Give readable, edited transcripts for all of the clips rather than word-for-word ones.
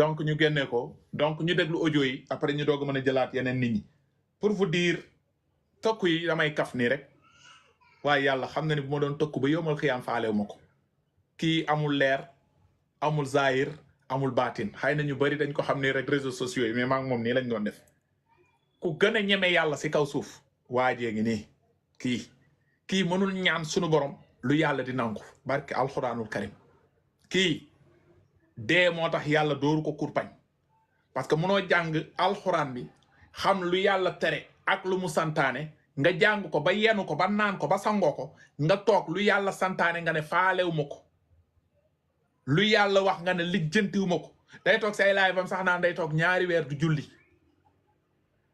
donc ñu génne ko donc ñu déglu audio yi après ñu doog a mën a jëlaat yeneen nit ñi pour vous dire tokk yi damay kaf nii rek waaye yàlla xam na ni bu ma doon tokk ba yomal xiyaam faalewu ma ko kii amul leer amul zahir amul baatin xëy na ñu bari dañ ko xam ne rek réseaux sociaux yi mais maa ngi moom nii lañ doon def ku gën a ñeme yàlla si kaw suuf waajee ngi nii kii mënul ñaan sunu borom lu yàlla di nangu barke alxuraanul karim kii dee moo tax yàlla dooru ko kurpañ parce que mënoo jàng alxuraan bi xam lu yàlla tere ak lu mu santaane nga jàng ko ba yenu ko ba naan ko ba sangoo ko nga toog lu yàlla santaane nga ne faalewu ma ko lu yàlla wax nga ne lijjantiwu ma ko day toog say laay bam sax naan day toog ñaari weer du julli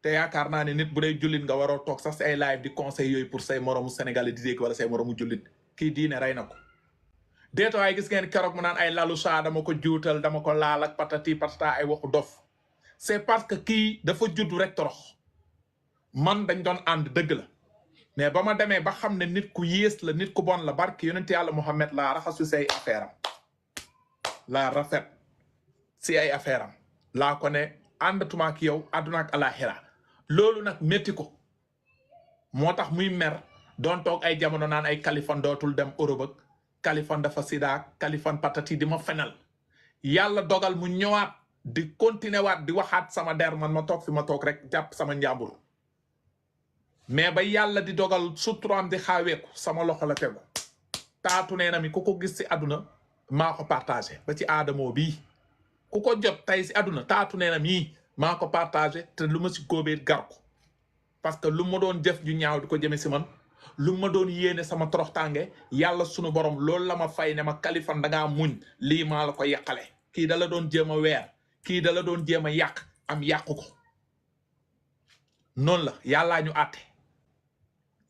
te yaakaar naa ne nit bu dee jullit nga waroo toog sax say live di conseil yooyu pour say moromu sénégalais di dégg wala say moromu jullit kii diine rey na ko déeto ay gis ngeen keroog mu naan ay lalu saa dama ko juutal dama ko laal ak patati patata ay waxu dof c'est parce que kii dafa judd rek torox man dañ doon ànd dëgg la mais ba ma demee ba xam ne nit ku yées la nit ku bon la barke yonent yàlla Muhammad laa raxasu say affaire am laa rafet si ay affaire am laa ko ne àndatuma ak yow àdduna ak alaxira loolu nag métti ko moo tax muy mer doon toog ay jamono naan ay Kaliphone dootul dem Europe ak Kaliphone dafa sida Kaliphone patati di ma fenal yàlla dogal mu ñëwaat di continuer waat di waxaat sama der man ma toog fi ma toog rek jàpp sama njàmbur mais ba yàlla di dogal suturaam di xaaweeku sama loxo la tegu taatu nee na mi ku ko gis si àdduna maa ko partagé ba ci aadamoo bii ku ko jot tey si àdduna taatu nee na mii maa ko partagé te lu ma si góobee gar ko parce que lu ma doon jëf ju ñaaw di ko jëme si man lu ma doon yéene sama toroxtànge yàlla sunu borom loolu la ma fay ne ma Kaliphone da ngaa muñ lii maa la ko yàqale kii da la doon jéem a weer kii da la doon jéem a yàq am yàqu ko noonu la yàllaa ñu àtte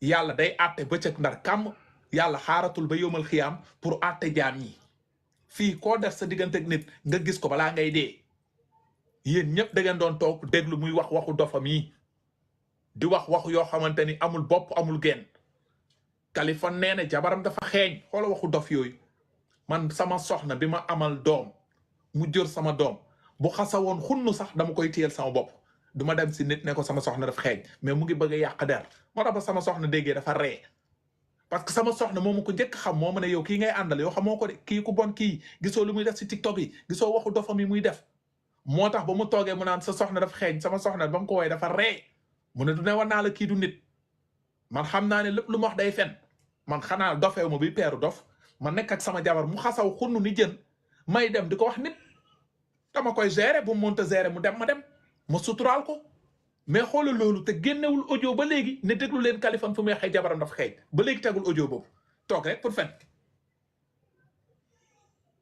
yàlla day àtte bëccëg ndar kàmm yàlla xaaratul ba yomal xiyaam pour àtte jaam ñi fii koo def sa diggante ak nit nga gis ko balaa ngay dee yéen ñëpp da ngeen doon toog déglu muy wax waxu dofam yi di wax waxu yoo xamante ni amul bopp amul genn Kaliphone nee na jabaram dafa xeeñ xoola waxu dof yooyu man sama soxna bi ma amal doom mu jur sama doom bu xasa woon xunnu sax dama koy téyel sama bopp duma dem si nit ne ko sama soxna dafa xeeñ mais mu ngi bëgg a yàq der moo tax ba sama soxna déggee dafa ree parce que sama soxna moomu ko njëkk xam moo ma ne yow kii ngay àndal yow xamoo ko de kii ku bon kii gisoo lu muy def si TikTok yi gisoo waxu dofam yi muy def moo tax ba mu toogee mu naan sa soxna dafa xeeñ sama soxna ba mu ko woowee dafa ree mu ne du ne war naa la kii du nit man xam naa ne lépp lu ma wax day fen man xanaa dofeewu ma bi peeru dof ma nekk ak sama jabar mu xasaw xunnu ni jën may dem di ko wax nit dama koy gérer bu mu mënta gérer mu dem ma dem ma suturaal ko mais xoolal loolu te génnewul audio ba léegi ne déglu leen Kaliphone fu muy waxee jabaram dafa xeeñ ba léegi tegul audio boobu toog rek pour fen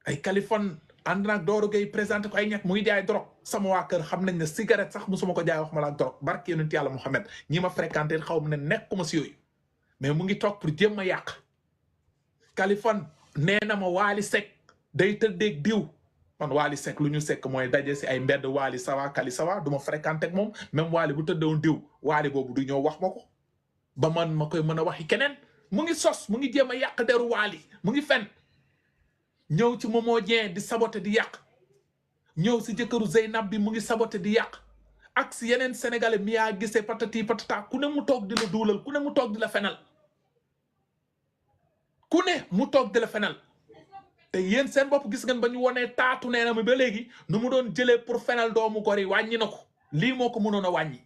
ay Kaliphone ànd naag Doro Gueye présenté ko ay ñett muy jaay drogue sama waa kër xam nañ ne cigarette sax musuma ko jaay wax ma la ak drogue barke yonent yàlla Muhammad ñi ma fréquenté xaw ma ne nekkuma si yooyu mais mu ngi toog pour jéem a yàq Kaliphone nee na ma Wally Seck day tëddeeg diw man Wally Seck lu ñu sekk mooy daje si ay mbedd Wally sawa Kali sawa du ma fréquenté ak moom même Wally bu tëddewoon diw Wally boobu du ñëw wax ma ko ba man ma koy mën a waxi keneen mu ngi sos mu ngi jéem a yàq deru Wally mu ngi fen ñëw ci Momo Dieng di saboté di yàq ñëw si jëkkëru Zeynab bi mu ngi saboté di yàq ak si yeneen sénégalais mi yaa gisee patati patata ku ne mu toog di la duulal ku ne mu toog di la fenal ku ne mu toog di la fenal te yéen seen bopp gis ngeen ba ñu wonee taatu nee na mi ba léegi nu mu doon jëlee pour fenal doomu gor yi wàññi na ko lii moo ko mënoon a wàññi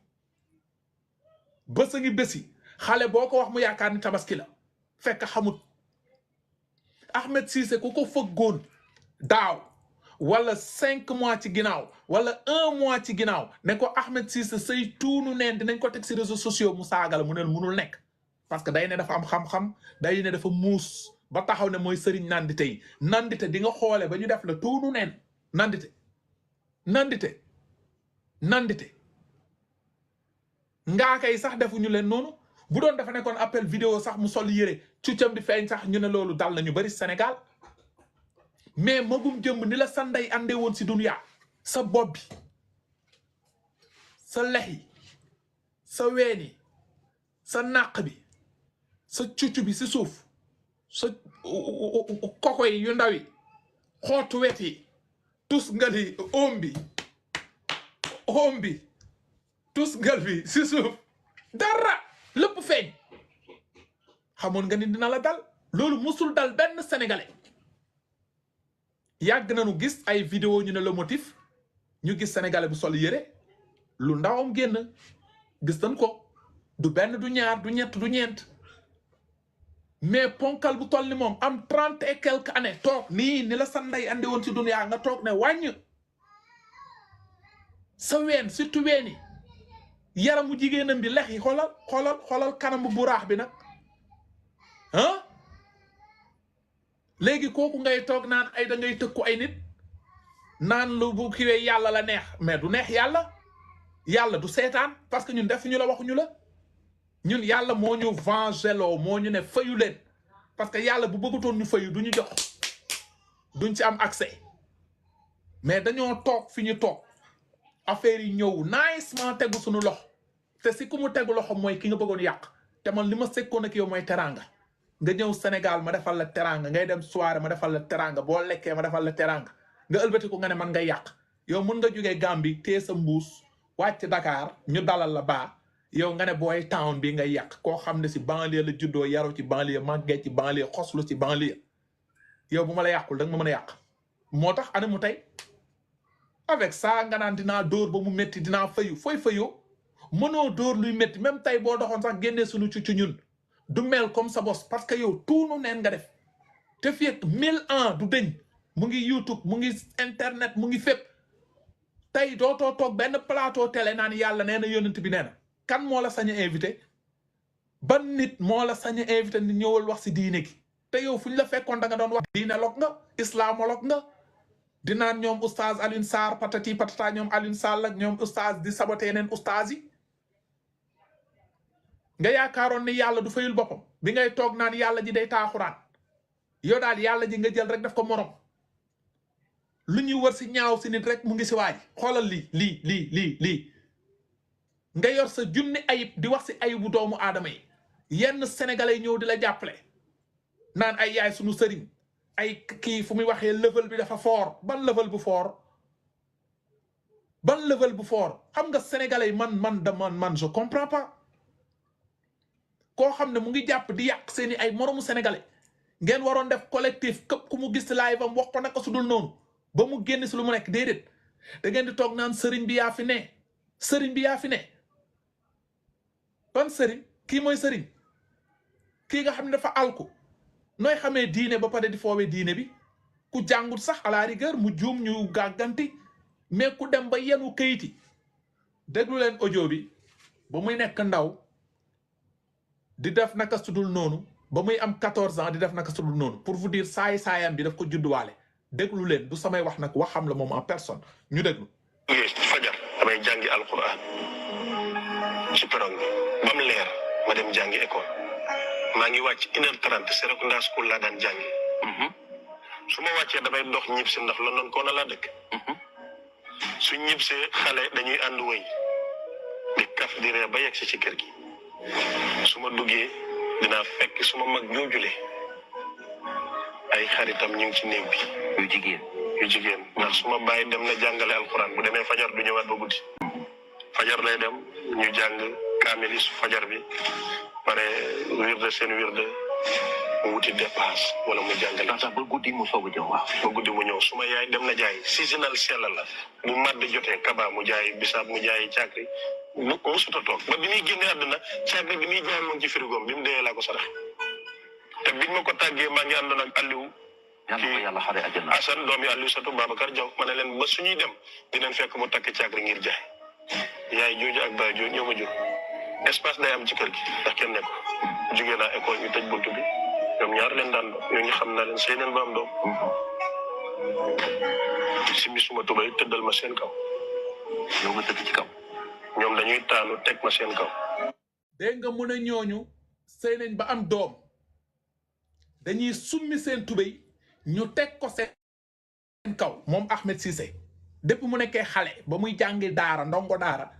bés a ngi bési xale boo ko wax mu yaakaar ni tabaski la fekk xamut Ahmed Cissé ku ko fëggoon daaw wala 5 mois ci ginnaaw wala 1 mois ci ginnaaw ne ko Ahmed Cissé say tuunu neen dinañ ko teg si réseaux sociaux mu saaga la mu ne munul nekk parce que day ne dafa am xam-xam day ne dafa muus ba taxaw ne mooy sëriñ nandite yi nandite di nga xoole ba ñu def la tuunu neen nandite ngaa kay sax defuñu leen noonu bu doon dafa nekkoon appel vidéo sax mu sol yére cuccam di feeñ sax ñu ne loolu dal nañu bari Sénégal mais magum jëmb ni la sa ndey àndee woon si dunya sa bopp bi sa lex yi sa ween yi sa nàq bi sa cuccu bi si suuf sa koko yi yu ndaw yi xootu wet yi tus ngali ombi tus ngal bi si suuf dara lépp feeñ xamoon nga ni dina la dal loolu musul dal benn sénégalais yàgg nañu gis ay vidéo ñu ne le motif ñu gis sénégalais bu sol yére lu ndawam génn gis nañ ko du benn du ñaar du ñett du ñeent mais ponkal bu toll ni moom am 30 et quelques années toog nii ni la sa ndey andi woon ci dunya nga toog ne wàññ sa ween surtout weeni yaramu jigéenam bi lex yi xoolal kanam bu raax bi nag ah léegi kooku ngay toog naan ay da ngay tëkku ay nit naan lu bu kiwee yàlla la neex mais du neex yàlla du seetaan parce que ñun defuñu la waxuñu la ñun yàlla moo ñu vengelo moo ñu ne fayu leen parce que yàlla bu bëggatoon ñu fayu du ñu jox duñ ci am accès mais dañoo toog fi ñu toog affaire yi ñëw nicement tegu suñu loxo te si ku mu tegu loxo mooy ki nga bëggoon yàq te man li ma sekkoon ak yow mooy teranga nga ñëw Sénégal ma defal la teranga ngay dem soirée ma defal la teranga boo lekkee ma defal la teranga nga ëlbati ko nga ne man nga yàq yow mën nga jógee Gambie tee sa mbuus wàcc Dakar ñu dalal la baa yow nga ne booy town bi nga yàq koo xam ne si banlieue la juddoo yaru ci banlieue màggee ci banlieue xoslu ci banlieue yow bu ma la yàqul da nga ma mën a yàq moo tax ana mu tey avec ça nga naan dinaa dóor ba mu métti dinaa fayu fooy fayoo mënoo dóor luy métti même tey boo doxoon sax génnee suñu ci ñun du mel comme sa bos parce que yow tuunu neen nga def te fii ak 1000 ans du dëñ mu ngi YouTube mu ngi internet mu ngi fépp tey dootoo toog benn plateau télé naan yàlla nee na yonent bi nee na kan moo la sañ a invité ban nit moo la sañ a invité ni ñëwal wax si diine gi te yow fu ñu la fekkoon da nga doon wax diine log nga islamolog nga di naan ñoom oustaz Alioune Sarr patati patata ñoom Alioune Sall ak ñoom oustaz di saboté yeneen oustaz yi nga yaakaaroon ni yàlla du fayul boppam bi ngay toog naan yàlla ji day taaxuraan yow daal yàlla ji nga jël rek def ko morom lu ñuy wër si ñaaw si nit rek mu ngi si waaj xoolal lii nga yor sa junni ayib di wax si ayibu doomu aadama yi yenn sénégalais ñëw di la jàppale naan ay yaay sunu sëriñ ay kii fu muy waxee level bi dafa fort ban level bu fort xam nga sénégalais yi man je comprends pas koo xam ne mu ngi jàpp di yàq seeni ay moromu sénégalais ngeen waroon def collectif képp ku mu gis live am wax ko naka su dul noonu ba mu génn si lu mu nekk déedéet da ngeen di toog naan sëriñ bi yaa fi ne ban sëriñ kii mooy sëriñ kii nga xam ne dafa alku nooy xamee diine ba pare di foowee diine bi ku jàngut sax à la rigueur mu juum ñu gàgganti mais ku dem ba yenu kayiti déglu leen audio bi ba muy nekk ndaw di def naka sudul noonu ba muy am 14 ans di def naka sudul noonu pour vous dire saayam bi daf ko judduwaale déglu leen du samay wax nag waxam la moom en personne ñu déglu. fajar damay jàngi alquran ci perron bi ba mu leer ma dem jàngi école maa ngi wàcc 1h30 Serekunda school laa daan jàngi. su ma wàccee damay dox ñib si ndax London Koona laa dëkk. su ñibsee xale dañuy ànd wëy di kaf di ree ba yegg si ci kër gi su ma duggee dinaa fekk su ma mag joojulee ay xaritam ñu ngi ci néeg bi yu jigéen ndax su ma bàyyi dem na jàngale alxuraan bu demee fajar du ñëwaat ba guddi fajar lay dem ñu jàng kaamil su fajar bi pare wirde seen wirde mu wuti dépasse wala mu jàngale sax ba guddi mu soog a ñëw waaw ba guddi mu ñëw su ma yaay dem na jaay seasonal sell la bu madd jotee kaba mu jaay bisaab mu jaay càkkri mu suta toog ba bi muy génne àdduna càkkri bi muy jaay mu ngi ci frigoom bi mu dee laa ko sarax te biñ ma ko tàggee maa ngi àndoon ak Aliou yàlla xare àjjana Assane doom yi Aliou Satou Babacar Diaw ma ne leen ba suñuy dem dinañ fekk mu takk càkkri ngir jaay yaay jooju ak baay jooju ñoo ma jur espace day am ci kër gi ndax kenn nekk jógee naa école ñu tëj buntu bi ñoom ñaar leen daan doom ñooñu xam naa leen sëy neen ba am doom simi suma tubay tëddal ma seen kaw yow nga tëdd ci kaw ñoom dañuy taanu teg ma seen kaw dégg nga mun a ñooñu sëy nañ ba am doom dañuy summi seen tubéy ñu teg ko seen kaw moom Ahmed Cissé depuis mu nekkee xale ba muy jàngi daara ndongo daara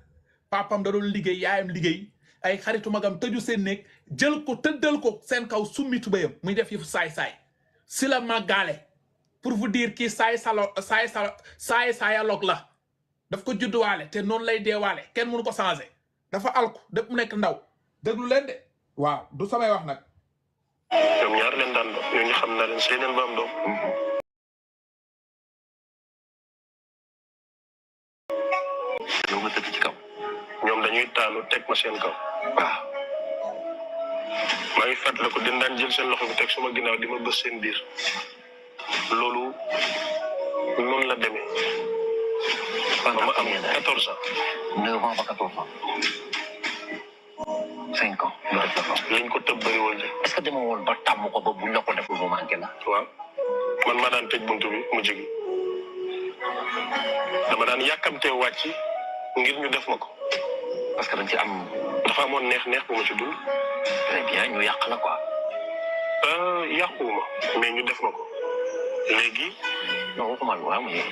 papam da doon liggéey yaayam liggéey ay xaritu magam tëju seen néeg jël ko tëddal ko seen kaw summi tubéyam muy def yëfu saay-saay si la màggaale pour vous dire kii saayaloog la daf ko judduwaale te noonu lay deewaale kenn mënu ko changé dafa alku dëpp mu nekk ndaw déglu leen de waaw du samay wax nag ñoom ñaar leen daan doom ñooñu xam naa leen sëy leen ba am doom yow nga tëdd ci kaw ñoom dañuy taanu teg ma seen kaw waaw maa ngi fàttaliku dañ daan jël seen loxo bi teg suma ginnaaw di ma bës seen biir loolu noonu la demee ba ma am 14 ans 9 ans ba 14 ans 5 ans nga def la liñ ko tëb bëriwul de est-ce que dama woon ba tàmm ko ba buñ la ko deful mu manqué la waaw man maa daan tëj buntu bi mu jigi dama daan yàkkamtee wàcc ngir ñu def ma ko parce que dañ ci am dafa amoon neex-neex bu ma ci dund très bien ñu yàq la quoi yàquwuma mais ñu def ma ko léegi non waxuma la waaw mais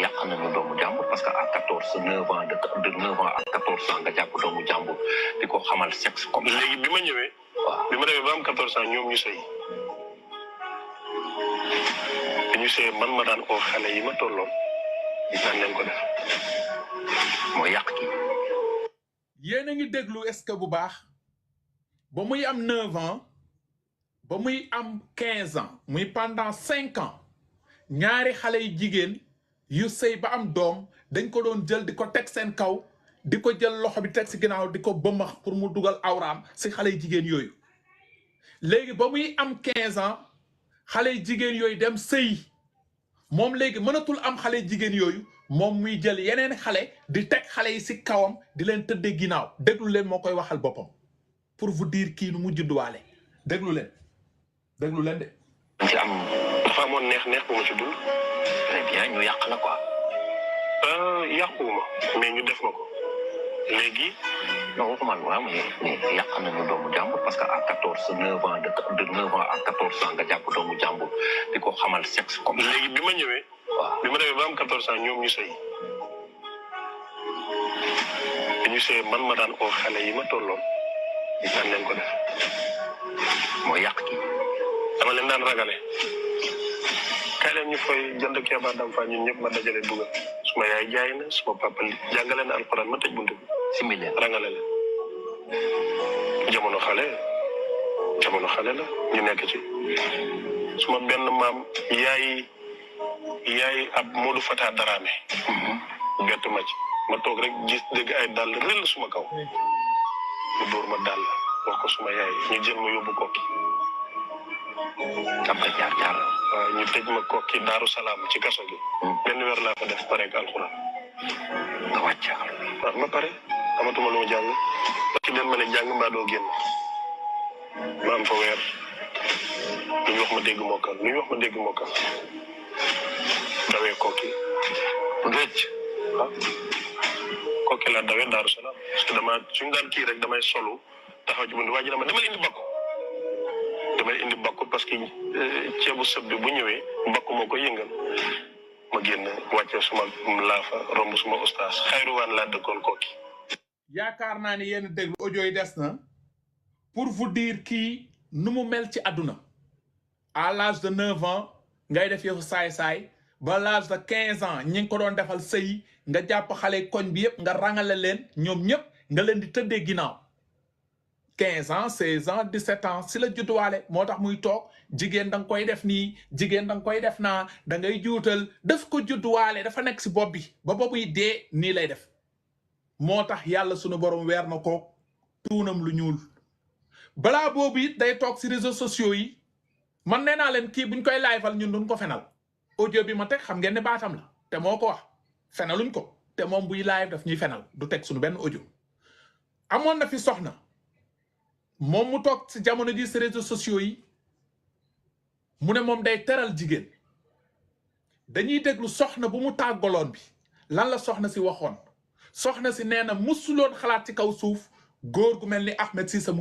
yàq nañu doomu jàmbur parce que à 14 9 ans de 9 ans à 14 ans nga jàpp doomu jàmbur di ko xamal sexe comme ça léegi bi ma ñëwee waaw bi ma demee ba am 14 ans ñoom ñu sëy ñu sëy man ma daan oo xale yi ma tolloon daan leen ko def mooy yàq ki yéen a ngi déglu est-ce que bu baax ba muy am 9 ans ba muy am 15 ans muy pendant 5 ans ñaari xale yu jigéen yu sëy ba am doom dañ ko doon jël di ko teg seen kaw di ko jël loxo bi teg si ginnaaw di ko bëmax pour mu dugal awraam si xale yu jigéen yooyu léegi ba muy am 15 ans xale yu jigéen yooyu dem sëy moom léegi mënatul am xale yu jigéen yooyu moom muy jël yeneen xale di teg xale yi si kawam di leen tëddee ginnaaw déglu leen moo koy waxal boppam pour vous dire kii nu mu judduwaale déglu leen de dañ ci am dafa amoon neex-neex bu ma ci dund très bien ñu yàq la quoi yàquwuma mais ñu def ma ko léegi non waxuma la waaw mais yàq nañu doomu jàmbur parce que à 14 9 ans de 9 ans à 14 ans nga jàpp doomu jàmbur di ko xamal sexe comme ça léegi bi ma ñëwee waaw bi ma demee ba am 14 ans ñoom ñu sëy ñu sëy man ma daan oo xale yi ma tolloon daan leen ko def mooy yàq ki dama leen daan ragale kay leen ñu fay jënd keebaa dam fa ñun ñëpp ma dajale dugal suma yaay jaay na suma papa li jàngale na alxuraan ma tëj buntu bi simile rangale leen jamono xale la ñu nekk ci suma benn maam yaay ab Modou Fata Darame bett ma ci ma toog rek gis dégg ay dàll rëll suma kaw mu dóor ma dàll wax ko suma yaay ñu jël ma yóbbu kokki am nga jaar waaw ñu tëj ma kokki Daaru Salaam ci kaso gi benn weer laa fa def pare ak alxuraan nga wàcc waaw ma pare amatuma lu ma jàng parce que den ma ne jàng mbaa doo génn ma am fa weer lu ñu wax ma dégg mokkal dawee kokki ngëcc ah kokki laa dawee Daaru Salaam parce que suñu daan kii rek damay solu taxaw ci bunt waa ji dama damay indi bakku parce que ceebu sëb bi bu ñëwee bakku moo ko yëngal ma génn wàcce suma laafa romb suma ustaas xayruwaan laa dëkkoon kokki yaakaar naa ni yéen déglu audio yi des na pour vous dire kii nu mu mel ci àdduna à l'âge de 9 ans ngay def yëfu saay-saay ba l'âge de 15 ans ñi ngi ko doon defal sëy nga jàpp xale koñ bi yëpp nga rangale leen ñoom ñëpp nga leen di tëddee ginnaaw 15 ans 16 ans 17 ans si la judduwaale moo tax muy toog jigéen da nga koy def nii jigéen da nga koy def naa da ngay juutal daf ko judduwaale dafa nekk si bopp bi ba boppu yi dee nii lay def moo tax yàlla sunu borom weer na ko tuunam lu ñuul balaa boobu it day toog si réseaux sociaux yi man nee naa leen kii buñ koy liveal ñun duñ ko fenal audio bi ma teg xam ngeen ne baatam la te moo ko wax fenaluñ ko te moom buy live daf ñuy fenal du teg suñu benn audio amoon na fi soxna moom mu toog si jamono ji si réseaux sociaux yi mu ne moom day teral jigéen dañuy déglu soxna bu mu tàggaloon bi lan la soxna si waxoon soxna si nee na musuloon xalaat ci kaw suuf góor gu mel ni Ahmed Cissé